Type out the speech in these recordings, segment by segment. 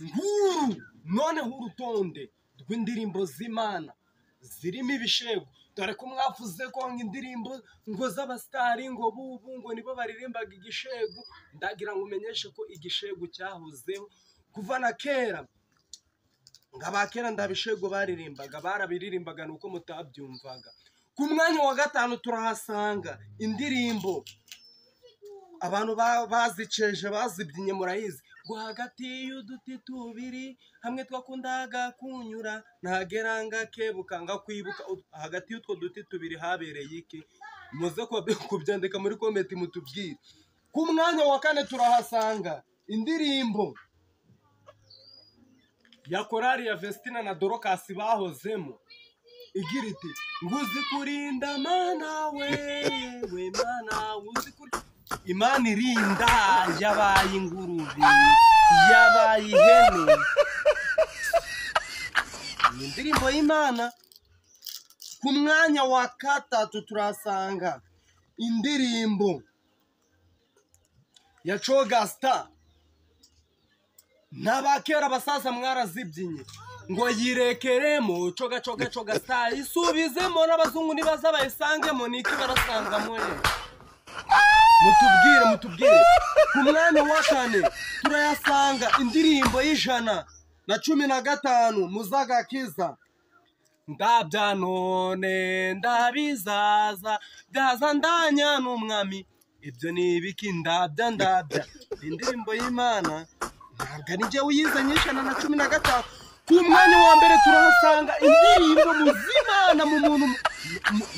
Nkuru noneho urutonde rw'indirimbo z'Imana zirimo ibishegu, dore ko mwavuze ko indirimbo ngo z'abasitari ngo bubu ngo nibo baririmbaga igishegu. Ndagira ngo umenyeshe ko igishegu cyahozeho kuva na kera. Ngo abakera ndabishego baririmbaga, barabiririmbaga nuko mutabyumvaga. Ku mwanya wa 5 turahasanga indirimbo abantu baziceje bazibyinnye, murayizi, ngo hagati y'uduti tubiri hamwe twakundaga kunyura ntageranga kebuka ngakwibuka. Hagati y'utwo duti tubiri habereye iki? Muze kubyandika muri comment mutubwire. Ku mwanya wa 4 turahasanga indirimbo ya korali ya Vestina na Dorokasi bahozemo igira iti nguzi kurinda mana we we mana uzi kuri Imana irinda yabaye ingurube yabaye ihene. Ni indirimbo y'Imana. Ku mwanya wa 3 turasanga indirimbo ya Cogastar n'abakera basaza mwarazibyinnye ngo yirekeremo coga coga Cogastar isubizemo n'abazungu nibaza bayisangemo niki barasangamo ye. Mutubwire mutubwire. Ku mwanya wa 4 turayasanga indirimbo y'115 muzagakiza ndabya none ndabizaza byaza ndanya n'umwami. Ibyo ni ibiki? Ndabya ndabya indirimbo y'Imana ntabwo ari njye uyizanye 115. Ku mwanya wa 1 turahasanga indirimbo muzimana mu muntu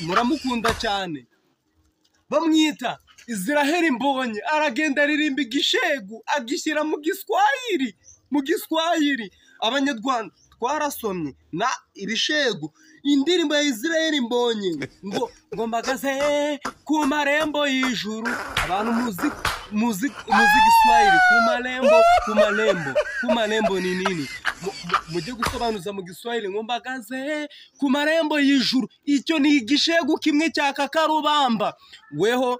muramukunda cyane bamwita Israel Mbonyi, aragenda aririmba igishegu agishyira mu Giswahili, mu Giswahili. Abanyarwanda twarasomye na ibishegu. Indirimbo ya Israel Mbonyi ngo ngo mbagaze ku marembo y'ijuru. Abantu muzi muzi muzi Giswahili, ku marembo, ku marembo, ku marembo ni nini? Mujye gusobanuza mu Giswahili ngo mbagaze ku marembo y'ijuru. Icyo ni igishegu kimwe cya Kakarubamba. Weho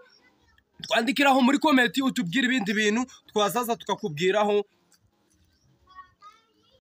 twandikiraho muri comment utubwira ibindi bintu twazaza tukakubwiraho.